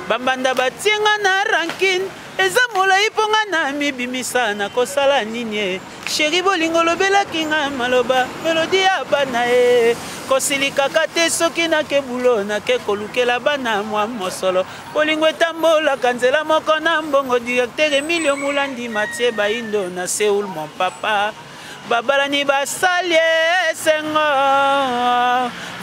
Bambanda batie nga na rancune eza molai mpo nga na mibimisa nakosala nini e sheri bolingo olobelaki nga maloba melodi ya bana e kosilikaka te soki nake bulo nake kolukela bana mwa mosolo bolingo etambolaka nzela moko na mbongo directeur Emilio Mulandi Matie Bayindo na Seoul mon papa babalani basali esengo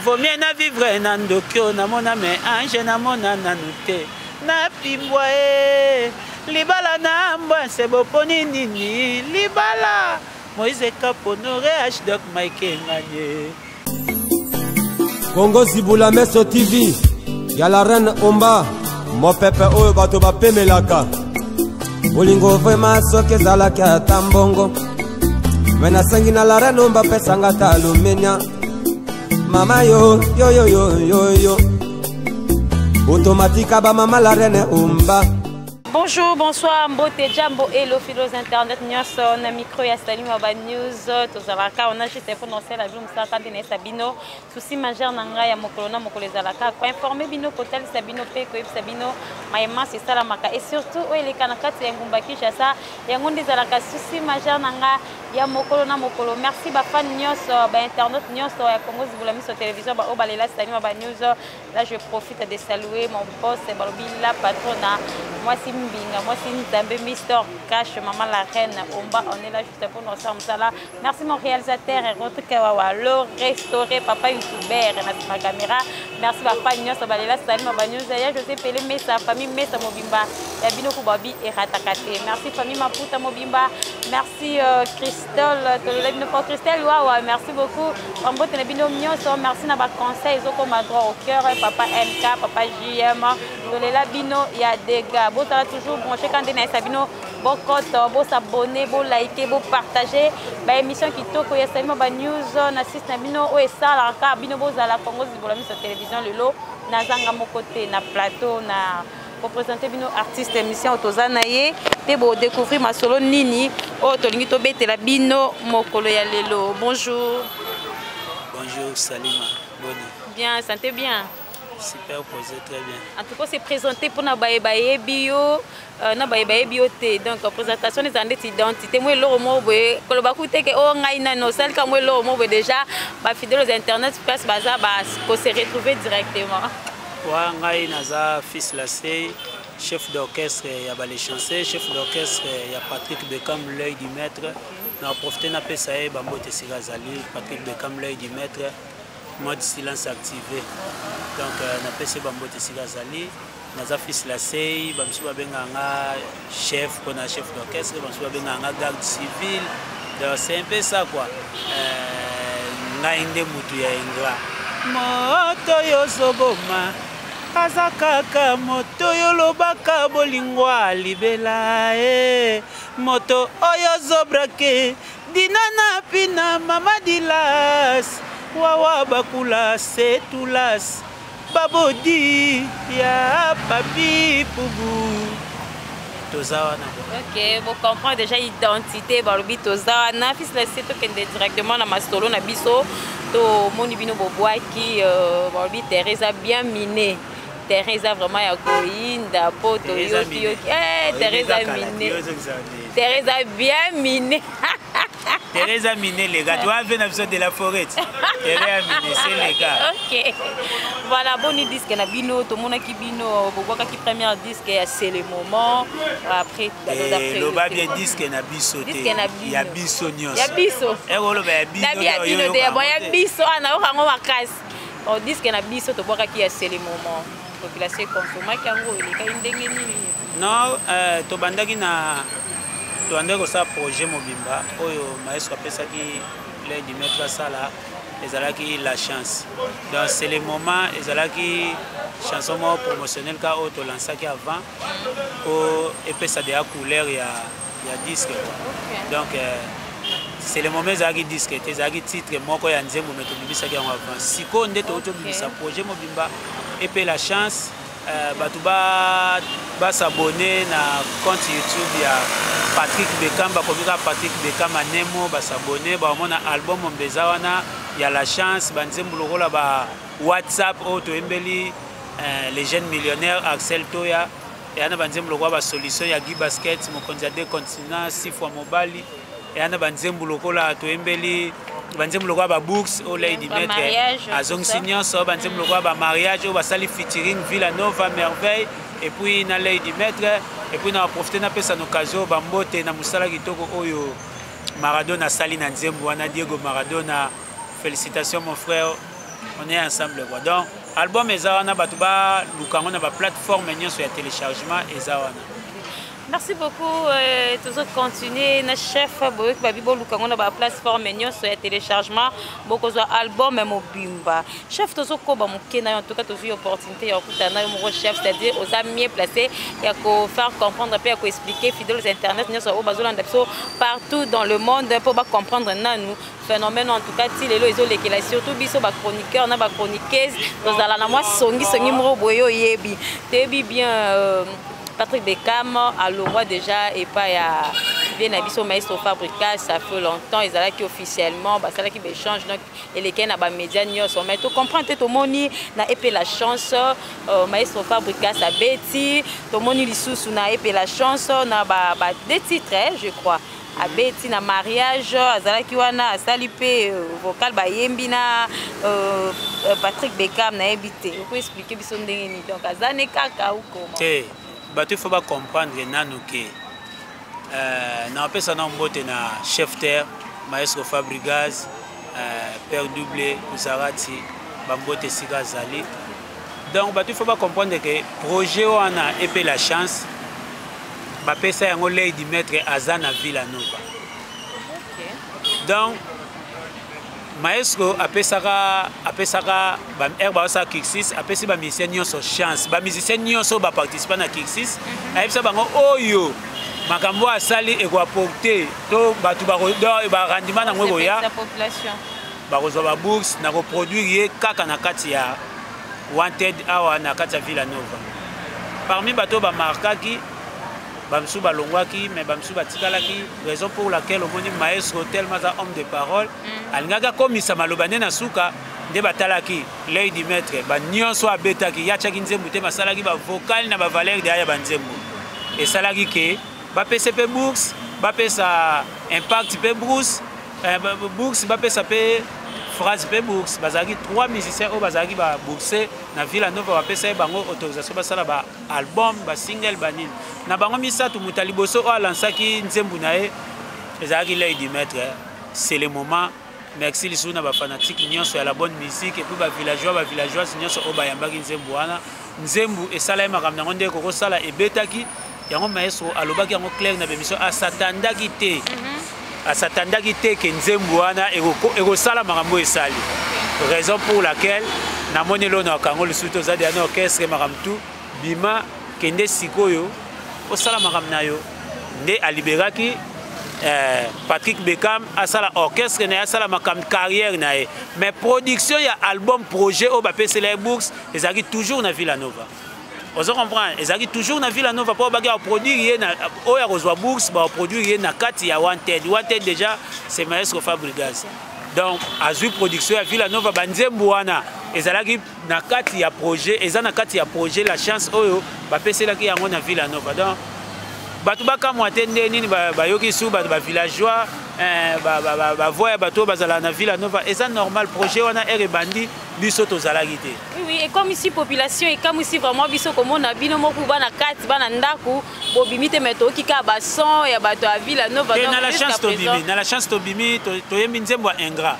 vomie na vivre na ndokio namona me ange namona nanu te napimbwa e libala na mbwa nse boponi nini libala Moïse Kaponore H-Doc Mike Nganye. Congo Zibula Meso TV ya la reine Omba mopepe oyo bato bapemelaka bolingo vrema soki ezalaki ata mbongo me nasengi na la reine Omba pesanga ata alumenia mama yo yo yo yo yo yo otomatika bamama la reine Omba. Bonjour, bonsoir, mbote, jambo, hello, fidèles internet, nyonso na micro ya Salima ba news, tozalaka on a juste pour lancer la vie musaka ndene sabino, souci majeur na ngai ya mokolo na mokolo ezalaka ko informer bino kotalisa bino pe koyebisa bino mayema esalamaka et surtout oyo eleka na kati ya engumba Kinshasa, yango nde ezalaka souci majeur na ngai ya mokolo na mokolo. Merci ba fan nyonso, ba internautes nyonso ya Congo Zibula Miso Télévision ba oyo balela Salima ba news. Là, je profite de saluer mon boss, Balobi, la patronne, mwasi Mbinga, mwasi Nzambe, Mister Cash, Maman la Reine, Omba, on est là juste pour nous faire. Merci mon réalisateur, Rodrigue Kawawa, le restauré, papa youtubeur, na ma caméra. Merci papa Nyonso, Balela Salima, Banyuza, ya José Pelé, Mesa, famille Mesa Mobimba, ya Bino Kubabi et Ratakate. Merci famille Maputa Mobimba, merci Christelle, Tolela Bino pour Christelle, Wawa, merci beaucoup. Bambote na bino nyonso, merci na ba conseils ezokoma droit au cœur, papa MK, papa JM, tolela bino ya dégâts. Bozala toujours branché quand na bino bokoto, bo s'abonner, bo liker, bo partager ba émission kitoko ya Salima ba news na site na bino oyo esalaka bino bozala Congo Zibola Miso Télévision lelo nazanga moko te na plateau na pour présenter bino artiste émission oyo toza na ye mpe bodécouvrir masolo nini oyo tolingi tobetela bino mokolo ya lelo. Bonjour. Bonjour Salima, boni? Bien, santé bien. Super posé, très bien. En tout cas, c'est présenté pour na baye bayebi yo, na baye bayebi yo te. Donc présentation eza ndeti identité moi eloko moko boye koloba ku te ke o ngai nano osalika moi eloko moko boye déjà ba fidèles internet place baza ba ko se retrouver directement. Wa ngai naza fils Lasey, chef d'orchestre ya Balechancé, chef d'orchestre ya Patrick Beckham, l'œil du maître. Na profiter na pesa ye bambote esika azali, Patrick Beckham, l'œil du maître, mode silence activé. Donc na pesa ye bambote esika azali. Naza fils Lasey, bamisusu babengaka nga chef mpona chef d'orchestre, bamisusu babengaka nga garde civile. Donc c'est un peu ça quoi. Ngai nde mutu ya ingrat. Moto yo zoboma aza kaka moto yo lobaka bolingo libela e moto oyo zobrake dina na pina mama dilas wawa bakula setulas babodi ya papi pubu toza wana. Ok, vous comprenez déjà identité balobi toza wana. Fils la se tokende directement na masolo na biso to moni bino bobwaki balobi terre eza bien miné, terre eza vraiment ya koyinda po toyoki yoki terre eza miné, terre eza bien miné. Terre eza miné les gars, tu vois venir de la forêt. Terre miné, c'est les gars. Ok. Voilà, bon disque na bino, tout monde qui bino, bobwaka qui première disque ya c'est le moment après d'après loba bien disque na biso te. Disque na bino. Ya biso nyonso. Ya biso. Eh loba ya bino. Na bia bino te, bon ya biso ana yoka ngo makasi. Bon disque na biso to bwaka ki ya c'est le moment. Population consommaki yango elekaki ndenge nini? Non, tobandaki na tobandaki kosala projet mobimba oyo maestro apesaki l'œil du maître asala, ezalaki la chance. Donc c'est le moment ezalaki chanson moko promotionnelle ka oyo tolansaki avant po epesa deya couleur ya disque quoi. Okay. Donc c'est le moment ezalaki disque te, ezalaki titre moko ya nzembo mais tobimisaki yango avant. Sikoyo nde touti tobimisa projet mobimba et pe la chance bato ba s'abonner na compte YouTube ya Patrick Beckham, bakomi kaka Patrick Beckham anemo, ba s'abonner, baomona album mbeza wana ya la chance, ba nzembo lokola ba WhatsApp oyo toyembeli Les jeunes millionnaires Axel Toya, eya na banzembo lokola basolution ya Guy Basket, mokonzi ya deux continents, six fois mobali, eya na banzembo lokola toyembeli banzembo lokola babourse oyo Lady Maître azongisi nyonso, banzembo lokola bamariage oyo basali featuring Villa Nova Merveille et puis na Lady Maître. Et puis na profiter napesa na occasion bambote na mosala kitoko oyo Maradona asali na nzembo wana. Diego Maradona, félicitations mon frère, on est ensemble quoi. Donc album eza wana, bato baluka yango na baplateforme nyonso ya téléchargement, eza wana. Merci beaucoup. Toujours continuer na chef boyoki babi, boluka yango na baplateforme nyonso ya téléchargement, bokozwa album mobimba. Chef, tozokoba moke na yo. En tout cas tozwi opportunité ya kokutana na yo moko chef, c'est-à-dire oza mieux placé ya kofaire comprendre mpe ya koexpliquer fidèles internet nyonso oyo bazolanda biso partout dans le monde mpo bacomprendre nanu phénomène. En tout cas ti lelo ezolekela surtout biso bachroniqueur na bachroniqueuse, tozala na mwa songisongi moko boye. Oyebi, toyebi bien, Patrick Beckham alongwa déjà epai ya vie na biso maestro Fabricas, ça fait longtemps, ezalaki officiellement, basalaki baéchange, donc elekei na bamédia nyonso. Mais tocomprendre te, tomoni na epe la chance, maestro Fabricas abeti, tomoni lisusu na epe la chance na ba deux titres, je crois abeti na mariage, azalaki wana, asali mpe vocal, bayembi na Patrick Beckham. Nayebi te, okoexpliquer biso ndenge nini? Donc aza ne kaka ou comment? Te, bato il faut bacomprendre nanu ke napesa na mbote na chef terre maestro Fabrigaz, père double Kuzarati, bambote esika azali. Donc bato il faut bacomprendre ke projet wana epe la chance, bapesa yango Lady Maître aza na Villa Nova. Donc maestro apesaka ere baosala kixis, apesi bamusicien nyonso chance, bamusicien nyonso oyo baparticipa na kixis, ayebisa bango oyo makambo oyo asali ekoapporter to bato barendement nango ekoya, bakozwa babourse na koproduire ye kaka na kati ya Wanted awa na kati ya Villa Nova. Parmi bato oyo bamarkaki, bamisusu balongwaki, mais bamisusu batikalaki, raison pour laquelle omoni maestro tellement aza homme de parole, alingaki akomisa maloba nde na suka nde batalaki Lady Maître, banyonso abetaki, ye atiaki nzembo te, basalaki bavocal na bavaleur deya ya banzembo, esalaki ke bapesa mpe bourse, bapesa Impact mpe bourse, bapesa mpe Phrase mpe bourse. Bazalaki trois musiciens oyo bazalaki babourse na Villa Nova, bapesa ye bango autorisation basala baalbum, basingle, banini na bango misato. Moto ya liboso oyo alansaki nzembo na ye ezalaki Lady Maître, c'est le moment. Merci lisusu na bafanatike nyonso ya la bonne musique et puis bavillageois, bavillageoise nyonso oyo bayambaki nzembo wana. Nzembo esala ye makambo yango nde kokosala, ebetaki yango. Maestro alobaki yango clair na bémission, asatandaki te, asatandaki te ke nzembo wana ekosala makambo esali, raison pour laquelle namoni eloko na kango lisusu te. Oza deya na orchestre, makambo tu bima, kende sikoyo osala makambo na yo. Nde aliberaki Patrick Beckham asala orchestre na ye, asala makambo carrière na ye. Mais production ya album, projet oyo bapesela ye bourse, ezalaki toujours na Villa Nova. Ozo comprendre? Ezalaki toujours na Villa Nova mpo baki aproduire ye na oyo akozwa bourse, baproduire ye na kati ya Wanted. Wanted déjà, c'est maestro Fabrigas, donc azwi production ya Villa Nova. Banzembo wana ezalaki na kati ya projet, eza na kati ya projet la chance oyo bapeselaki yango na Villa Nova. Donc bato bakamwa te nde nini bayoki su bato bavillageois, bavoix ya bato oyo bazalaka na Villa Nova. Eza normal, projet wana ere ebandi, biso tozalaki te. Oui, ekomisi population, ekamwisi vraiment biso komona bino moko bana kati, bana ndako, bobimi te, mais toyoki kaka bason ya bato ya Villa Nova. Na la chance tobimi, na la chance tobimi, toyembi nzembo ya Ingrat.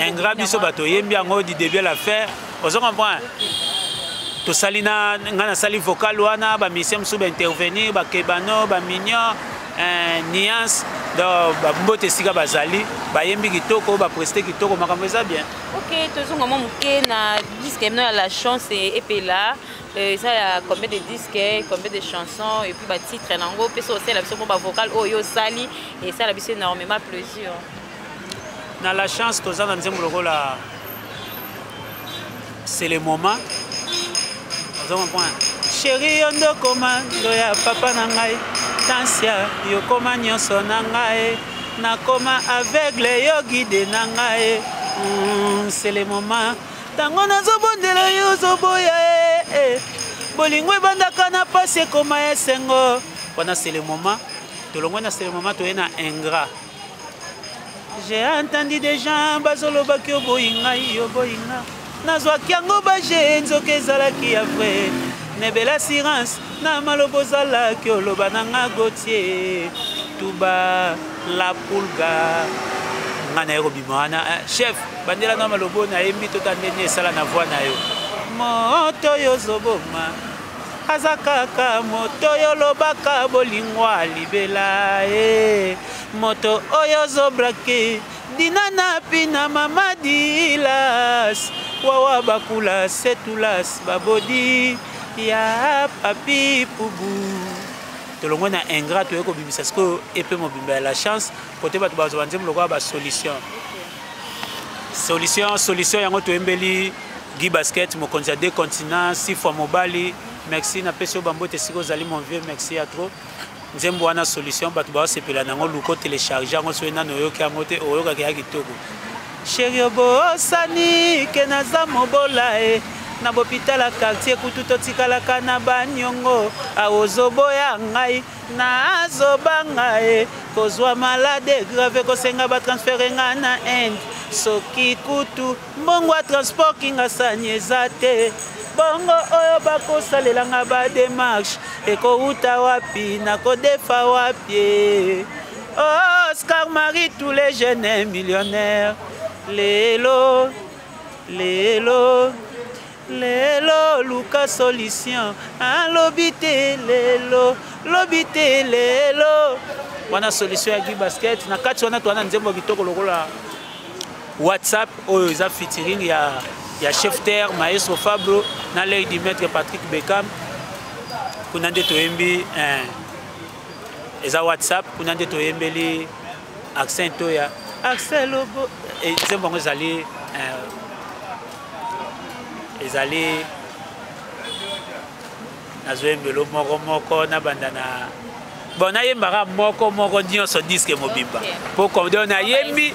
Ingrat, biso bato toyembi yango du début à la fin, ozo comprendre? Tosali na ngai, nasali vocal wana, bamusicien mosusu baintervenir, bakebano, bamignon, nuance. Donc bambote esika bazali, bayembi kitoko, bapreste kitoko, makambo eza bien. Ok, tozonga mwa moke na disque no ya la chance epela. Eza ya combien de disques, combien de chansons et puis batitre nango mpe so osala biso mpo bavocal oyo osali esala biso énormément plaisir? Na la chance toza na nzembo lokola c'est le moment, ozo comprendre? Chéri, yo nde okoma ndo ya papa na ngai, tansia yokoma nyonso na ngai, nakoma aveugle, yo guide na ngai. C'est le moment, ntango nazobondela yo ozoboya. e bolingo ebandaka na pasi ekoma esengo. Wana c'est le moment tolongwe na c'est le moment, toye na ingrat. J'ai entendu des gens bazolobaki oboyi ngai, oboyi nga. Nazwaki yango baje, nzoka ezalaki ya vrai. Nebela assurance na maloba ozalaki oloba na nga, Gautier Tuba la Pulga. Nga naye kobima wana, chef bandela na maloba nayembi, tota ndenge esala na voix na yo. Moto oyo ozoboma aza kaka moto oyo olobaka bolingo libela e moto oyo ozobrake dina na pina mama dilas wawa bakula setulas babodi ya papi pubu. Tolongwe na ingrat, toye kobimisa sikoyo epe mobimba ya la chance. Kote bato bazwa banzembo lokola basolution, solution, solution yango toyembeli Guy Basket, mokonzi ya deux continents, six fois mobali. Merci, napesi yo bambote esika ozali, mon vieux, merci ya trop. Nzembo wana solution, bato baosepela nango. Luko télécharge yango soki nano oyoki yango te, oyokaki ya kitoko. Chéri, obosani ke naza mobola e na bopitala quartier kutu totikalaka na baniongo. Aozoboya ngai, nazobanga e kozwa malade grave, kosenga batransfere nga na Inde. Soki kutu mbongo ya transport kingasani eza te, bongo oyo bakosalelanga badémarche ekowuta wapi? Nakodefa wapi? Oscar Marie, tous les jeunes millionnaires, lelo lelo lelo luka solution. Alobi te lelo, lobi te lelo. Wana solution ya Guy Basket. Na kati wana towana nzembo kitoko lokola WhatsApp, oyo eza featuring ya chef terre maestro Fabro na lady maître Patrick Beckham. Kuna nde toyembi eza WhatsApp. Kuna nde toyembeli accent oyo ya Axel Lobo. Nzembo yango ezali nazoyembelo moko moko, nabanda na bon, nayembaka moko moko nyonso, disque mobimba. Po donc nayembi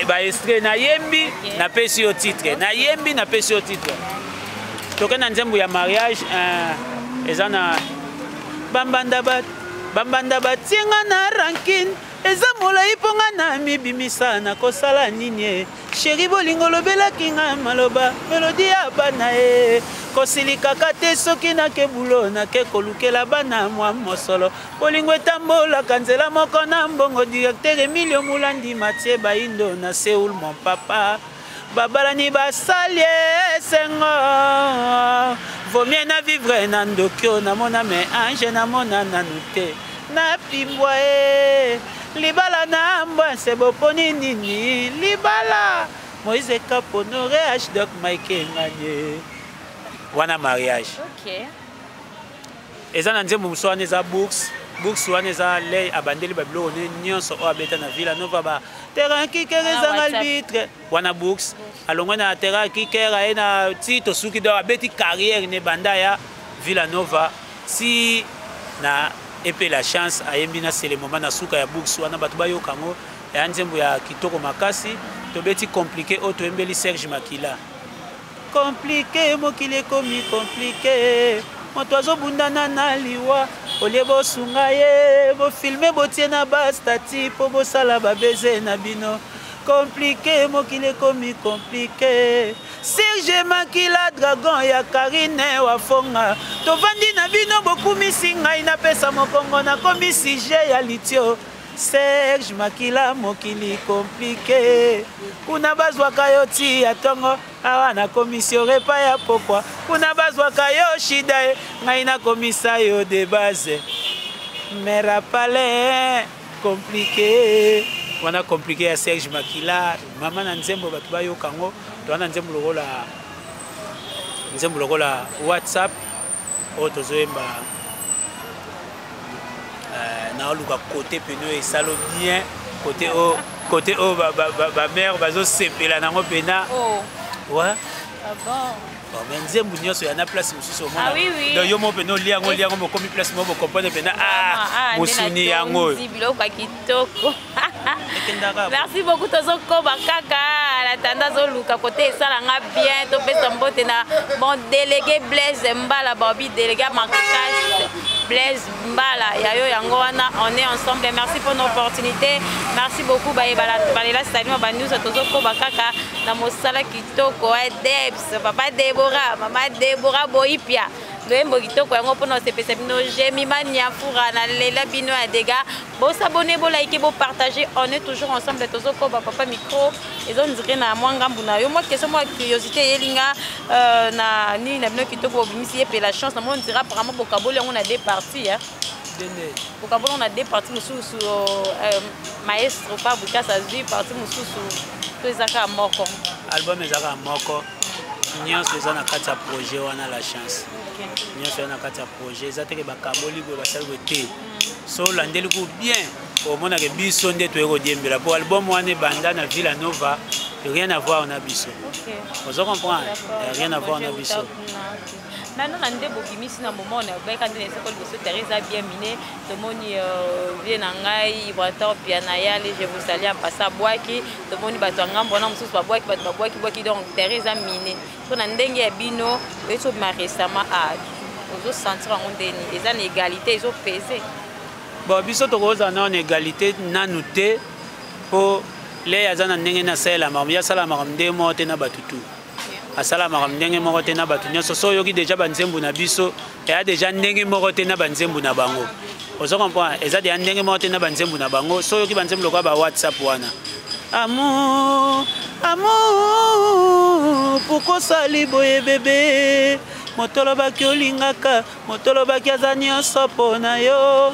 baextrait, nayembi, napesi yo titre, nayembi, napesi yo titre. Toke na nzembo ya mariage, eza na bambanda bambanda batinga na rancune eza molai mpo nga na mibimisa. Nakosala nini? Chéri, bolingo olobelaki nga maloba melodi ya bana ye. Kosilikaka te soki nake bulo, nake kolukela bana mwa mosolo. Bolingo etambolaka nzela moko na mbongo. Directeur Emilio Mulandi, Matie Baindo na Seoul, mon papa, babalani basali esengo. Vomie na vivre na ndokio, namona me ange, namona nanu te napimbwa e libala na mbwa nse. Boponi nini? Libala Moïse Kaponore H-Doc Mike Nganye. Wana mariage. Eza na nzembo mosusu wana eza books. Books wana eza lei abandeli babiloko ne nyonso oyo abeta na Villa Nova, ba terrain kiker ezanga arbitre. Wana books, alongwe na terrain kiker, aye na ti tosuki. Donc abeti carrière ne banda ya Villa Nova si na epe la chance. Ayembi na c'est le moment na suka ya books wana, bato bayoka yango, ya nzembo ya kitoko makasi. Tobeti compliqué, oyo toyembeli Serge Makila. Compliqué, mokili ekomi compliqué, moto azobundana na liwa, olie bosunga ye, bofilme, botie na bastati mpo bosala babeze na bino. Compliqué, mokili ekomi compliqué. Serge Makila, dragon ya Karine Wafonga, tovandi na bino, bokumisi ngai, napesa mokongo, nakomi sujet ya litio. Serge Makila, mokili compliqué, kuna bazwaka yo ti ya ntongo, awa nakomisi yo repas ya pokwa. Kuna bazwaka yo shida ye, ngai nakomisa yo de base merapale. Compliqué wana, compliqué ya Serge Makila, mama na nzembo, bato bayoka yango. Towana nzembo lokola WhatsApp oyo tozoyemba. Naoluka kote pene oyo esalo bien, kote oyo, kote oyo bamare bazosepela nango mpena. Oh. Ouais. Ah bon. Bon, mais nzembo nyonso ya na place mosusu omona Ah oui, oui. donc yo moko mpena olia yango olia yango mokomi place moko bocomprendre mpena Ah, ah nde mosuni yango oyo natondi biloko ya kitoko. Ekendaka. Merci beaucoup. Tozokoba kaka na tanda, azoluka kote esalanga bien. Topesa mbote na bon délégué Blaise Mbala, babi délégué makasi Blaise Mbala ya yo yango wana. On est ensemble. Merci pour l'opportunité, merci beaucoup. Bayebala balela Salima Banews. Tozokoba kaka na mosala kitoko. Debs, papa Debora, mama Debora Boipia, loyembo kitoko yango mpona osepesa bino. Jemima Niafura, nalela bino ya dega. Bosabonner, bolike, bopartager, on est toujours ensemble. Tozokoba, papa, micro ezondire na mwa ngambu na yo. Mwa question, mwa curiosité eyelinga na nini na bino kitoko bobimisi ye mpe la chance na mo ndira. Apparemment bokaboli yango na deux parties, hein. Dende. Bokaboli yango na deux parties mosusu, maestro Fabrikas azwi partie mosusu, to eza kaka moko? Album eza kaka moko. Nyonso eza na kati ya projet wana, la chance. Nyonso eza na kati ya projet. Eza teke bakaboli boye, basali boye te. So olandeli ku bien, omonake biso nde toye kodiembela, po album wana ebanda na Villa Nova, rien à voir na biso. Ozo comprendre? Rien à voir na biso. Maintenant, na nde bobimisi na moment na bayeka nde na esoko liboso, terrain eza bien miné. Tomoni vie na ngai Ibrator Piana Yale, je vous salue en passant, abwaki. Tomoni bato ya ngambo wana mosusu babwaki, bato babwaki bwaki. Donc terrain eza miné. So na ndenge ya bino oyeti obima récemment, a ozosentir yango ndeni? Eza na égalité, ezopese? Bon, biso tokozala nano na égalité nanu te, mpo le aza na ndenge nasalela makambo. Ye asala makambo ndenge moko te na bato tu, asala makambo ndenge moko te na bato nyonso. So oyoki deja banzembo na biso, eya deja ndenge moko te na banzembo na bango. Ozo comprendre? Eza deja ndenge moko te na banzembo na bango. So oyoki banzembo lokola ba WhatsApp wana, amour, amour, pourquoi osali boye bebe? Moto olobaki olingaka, moto olobaki aza nyonso mpo na yo,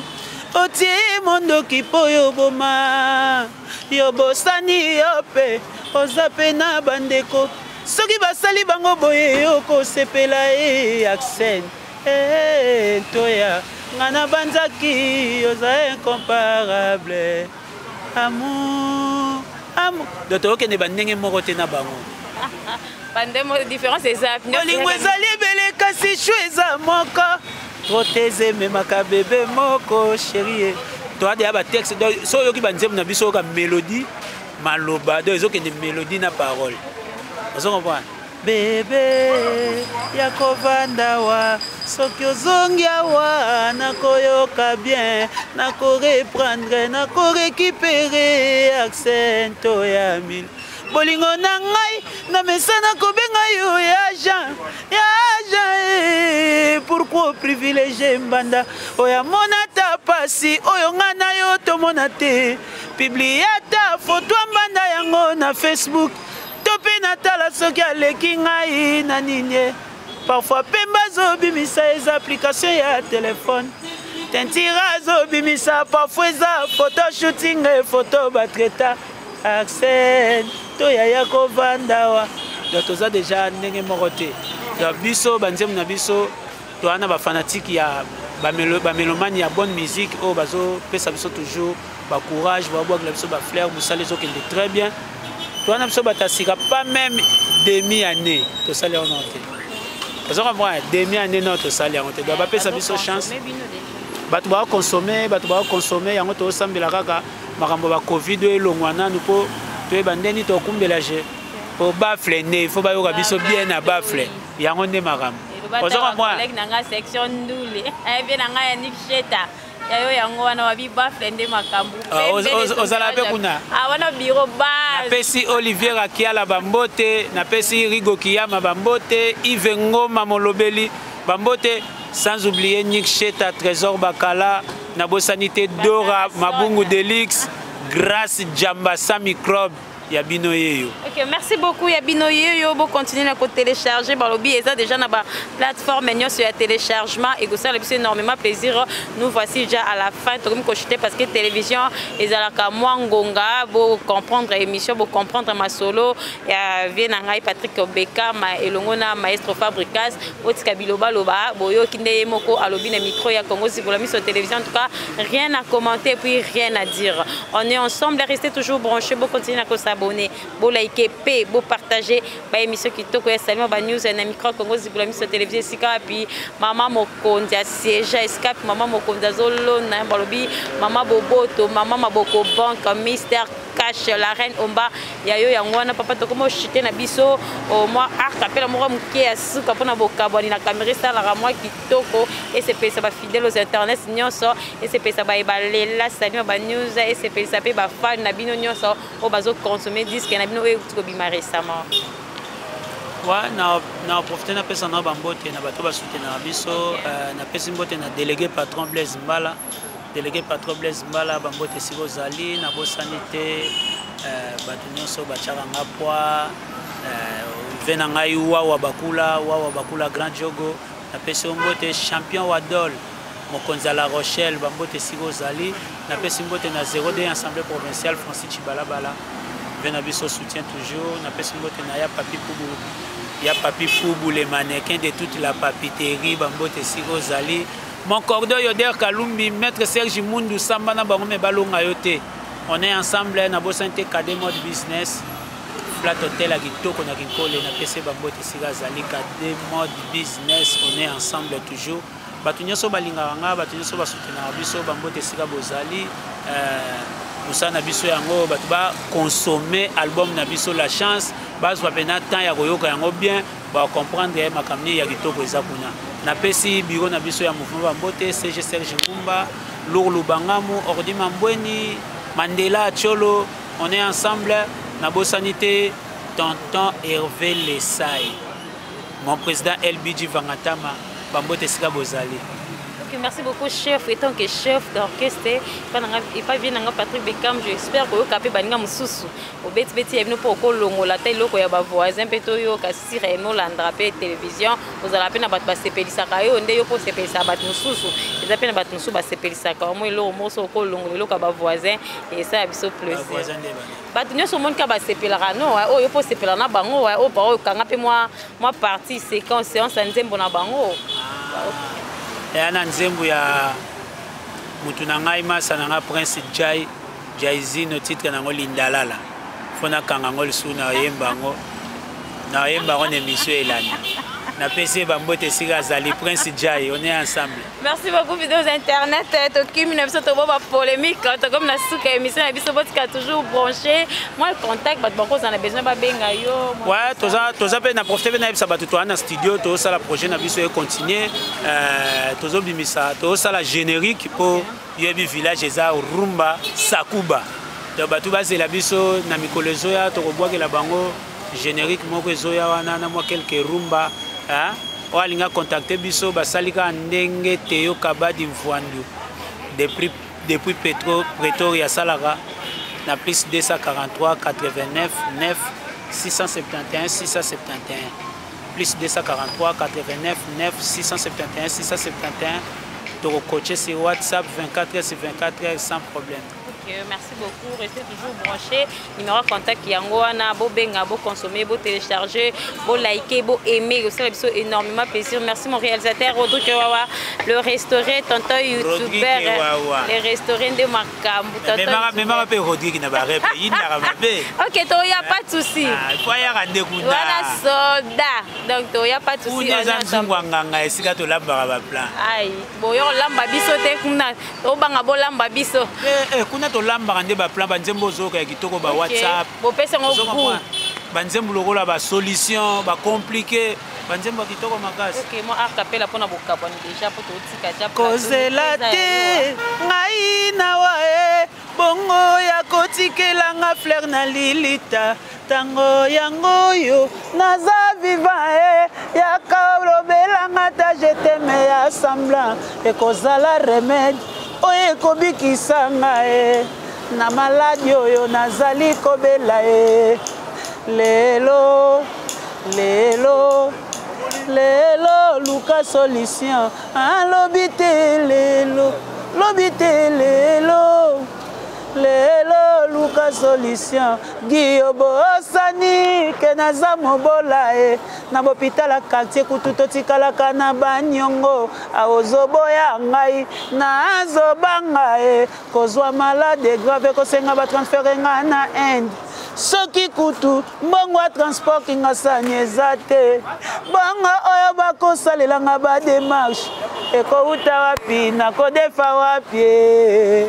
otie mondoki mpo yo boma yo. Bosani yo mpe oza mpe na bandeko. Soki basali bango boye, yo kosepela e accent e toya nga nabanzaki oza incomparable. Amour, amour, donc tokokende bandenge moko te na bango. Bandemo différence eza. Bolingo ezali ebele, kasi chou eza moko. Protese ememaka bebe moko chérie. Toa deya batexte. Donc so oyoki banzembo na biso, oyoka mélodie, maloba. Donc ezokende mélodie na parole, ozo comprendre? Bebe ya kovanda wa, soki ozongi awa, nakoyoka bien, nakoreprendre, nakorécupérer accent ya mile. Bolingo na ngai na mesana kobenga yo ya Jean, ya Jean eh. Pourquoi privilégie mbanda oyo amona ata pasi oyo ngai na yo tomona te? Publie ata foto ya mbanda yango na Facebook to mpe natala soki aleki ngai na nini. Parfois pemba azobimisa eza application ya telefone, tentire azobimisa parfois eza photo shooting, photo batraita accent to yaya kovanda wa. Donc toza déjà ndenge moko te. Donc biso banzembo na biso, toza na bafanatike ya bamélomane ya bonne musique oyo bazopesa biso toujours bacourage, babwakela biso bafleur. Mosala ezokende très bien. Toza na biso bato ya sika, pas même demi année tosali yango nano te. Oza comprendre? Demi année nano tosali yango te. Donc bapesa biso chance, bato bakonsome, bato bakonsome yango. Tozosambela kaka makambo ya bacovid oyo elongwa nanu, mpo toyeba ndeni tokumbela je, mpo baffle nde ifo bayoka biso bien na baffle yango nde makambo. Oza comprendre? Collègue na nga section ndule, ayebi na ngai Yanik Sheta, yayo yango wana wabi baffle nde makambo. Ah, ozala mpe kuna? Ah, wana bureau base. Napesi Olivier Rakiala bambote, napesi Rigo Kiyama bambote, Ive Ngoma molobeli bambote, sans oublier Nick Sheta, Trésor Bakala, nabosani te Dora Mabungu Delix, Grâce Jamba sans microbe ya bino yeyo. Ok, merci beaucoup. Ya bino yeyo. Bocontinue na kotélécharger. Balobi eza déjà na baplateforme nyonso ya téléchargement. Ekosala biso énormément plaisir. Nous voici déjà à la fin. Tokomi kochute parce que télévision ezalaka mwa ngonga. Bocomprendre émission, bocomprendre masolo ya vie na ngai Patrick Bekama elongo na maestro Fabricas. Otika bilobaloba, boyoki nde ye moko alobi na micro ya Congo Zibola Miso Télévision. En tout cas, rien à commenter, puis rien à dire. On est ensemble, restez toujours branchés. Bocontinue na kosabonner. Bosabonner, boliker mpe bopartager baémission kitoko ya Salima ba News na micro Congo Zibula Miso Télévision, esika wapi mama mokonzi asiéger, esika wapi mama mokonzi azolona. Balobi mama boboto, mama maboko banque, Mister Cash, la reine Omba ya yo. Yango wana, papa, tokoma oshite na biso mwa acapella moko moke ya suka mpona bokabwani na kamera. Esalaka mwa kitoko, esepelisa bafidèle aux internet nyonso, esepelisa bayebalela Salima ba News, esepelisa mpe bafan na bino nyonso oyo bazoconsommer disque na bino oyo euti kobima récemment. Wa na profite, napesa na bambote na bato basoutenaka biso. Napesi mbote na délégué patron Blaise Mbala, délégué patron Blaise Mbala, bambote esika ozali. Nabosani te bato nyonso batiaka nga poi ve na ngai, Wawa Bakula, Wawa Bakula, grand jogo, napesi yo mbote. Champion Wadol, mokonzi ya La Rochelle, bambote esika ozali. Napesi mbote na 02 assemblée provinciale, Francis Chibalabala, ve na biso, soutien toujours. Napesi mbote na ya Papi Pubu, ya Papi Pubu, le mannequin de toute la papeterie, bambote esika ozali. Mon cordon Yoder Kalumbi, maître Serge Mundu Samba, na bango me balonga yo te, on est ensemble. Nabosani te Kade Mode Business, Flat Hotel ya kitoko na Kinkole, napesi bambote esika azali. Kade Mode Business, on est ensemble toujours. Bato nyonso balingaka nga, bato nyonso basoutenaka biso, bambote esika bozali. Mosala na biso yango, bato baconsommer album na biso La Chance, bazwa mpena temps ya koyoka yango bien, bacomprendre makambo nini ya kitoko eza kuna. Napesi biro na biso ya mouvement bambote: CG Serge Ngumba, Lour Lubangamu, Ordi Mambweni, Mandela Cholo, on est ensemble. Nabosani te tonton Hervé Lesai, mon président LBG Vangatama, bambote esika bozali. Ok, merci beaucoup, chef. Étant que chef d'orchestre, epa vie nanga Patrick Beckham, j'espère koyoka mpe baninga mosusu obetibeti ya bino mpo okolongola ata eloko ya bavoisin mpe toyoka sire. Nolandaka mpe télévision, ozala mpe na bato basepelisaka yo nde yo mpo osepelisaka bato mosusu. Eza mpe na bato mosusu basepelisaka omo eloko moko so okolongola eloko ya bavoisin, esala biso plaisir. Bato nyonso omoni kaka basepelaka no oyo mpo osepelaka na bango, oyo pa oyo okanga mpe mwa partie séquence, séance ya nzembo na bango. Eya na nzembo ya mutu na ngai, masa na ngai, Prince Jai Jaizino, titre nango Lindalala. Fo nakanga yango lisusu, nayemba yango, nayemba yango na émission elandi. Napesi ye bambote esika azali. Prince Jai, on est ensemble. Merci beaucoup, vidéos internet. Tokimi na biso, tobo bapolémique, tokomi na suka émission na biso. Botika toujours branché. Moi contact, bato bakozala na besoin babenga yo. Ouais, toza mpe na profite mpe nayebisa bato, toza na studio, tozosala projet na biso econtinue, tozobimisa, tozosala générique mpo yoyebi village eza rumba sakuba. Donc bato bazela biso na mikolo ezoya, tokobwakela bango générique moko ezoya wana na mwa quelque rumba. Oyo alinga contacte biso, basali kaka ndenge Teyo Kabadi Mvwandu depuis Petro Pretoria asalaka na plus 243 89 9 671 671, plus 243 89 9 671 671. Tokocoacher sur WhatsApp 24 heures sur 24 heures sans problème. Ok, merci beaucoup. Restez toujours branchés. Numéro de contact yango wana, bo benga, bo consommer, bo télécharger, bo liker, bo aimer. Ça fait énormément plaisir. Merci mon réalisateur Rodrigue Wawa, le restauré tonton youtubeur, le restauré de Makambu. Tonton. Memaka mpe Rodrigue na barepe yindaka mabe. Ok, to y a pas de souci. Po ayaka nde kuna. Wana soda. Donc to y a pas de souci. Kuna eza nzungu ya nganga, esika tolambaka baplan. Ai, boyo lamba biso te kuna, obanga bolamba biso. Kuna tolambaka nde baplan, banzembo ozoyoka ya kitoko, ba WhatsApp. Bopesa yango goût. Banzembo lokola basolution, bacompliqué, banzembo ya kitoko makasi. Ok, mwa acapella mpona bokabwani déjà mpo totika ja. Kozela te ngai nawa e bongo ya kotikelanga fleur na lilita, ntango yango oyo naza vivant e yaka olobelanga ta je t'aime ya semblant, ekozala remède oyo ekobikisa ngai na maladi oyo nazali kobela ye lelo lelo lelo. Luka solution, alobi te lelo, lobi te, lelo lelo, luka solution. Giyo bosani ke naza mobola e na bopitala quartier kutu totikalaka na baniongo, aozoboya ngai, nazobanga e kozwa malade grave, kosenga batransférer nga na Inde. Soki kutu mbongo ya transport Kingasani eza te, bongo oyo bakosalela nga ba démarche ekowuta wapi, nakodefa wapi? Eh?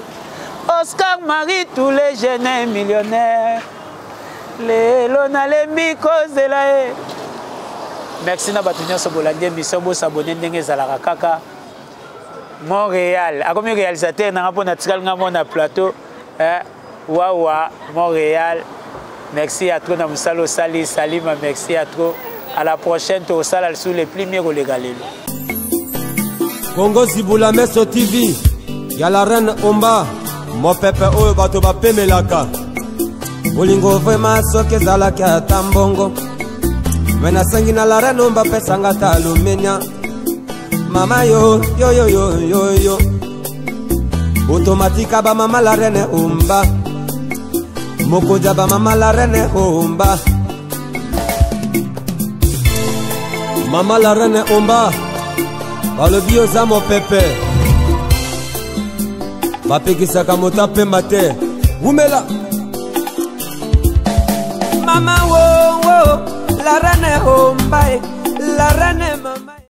Oscar Marie, tous les jeunes millionnaires, lelo nalembi kozela ye. Merci na bato nyonso bolandi émission, bosabone ndenge ezalaka kaka. Montréal akomi réalisateur nanga mpo natikali nga mona plateau eh, wawa Montréal, merci à trop na mosala osali. Salima, merci à trop, à la prochaine, tokosala lisusu le plus mieux koleka lelo. Kongo Zibula Meso TV ya la reine Omba, mopepe oyo bato bapemelaka. Bolingo vraimen soki ezalaki ata mbongo, me nasengi na la reine Omba pesanga ata alumenia. Mama yo yo yo yo yo yo, otomatika ba mama la reine Omba, mokonzi ya ba mama la reine Omba. Mama la reine Omba, balobi oza mopepe, bapekisaka moto apemba te. Wumela mama wo wo, la reine Omba, la reine mama.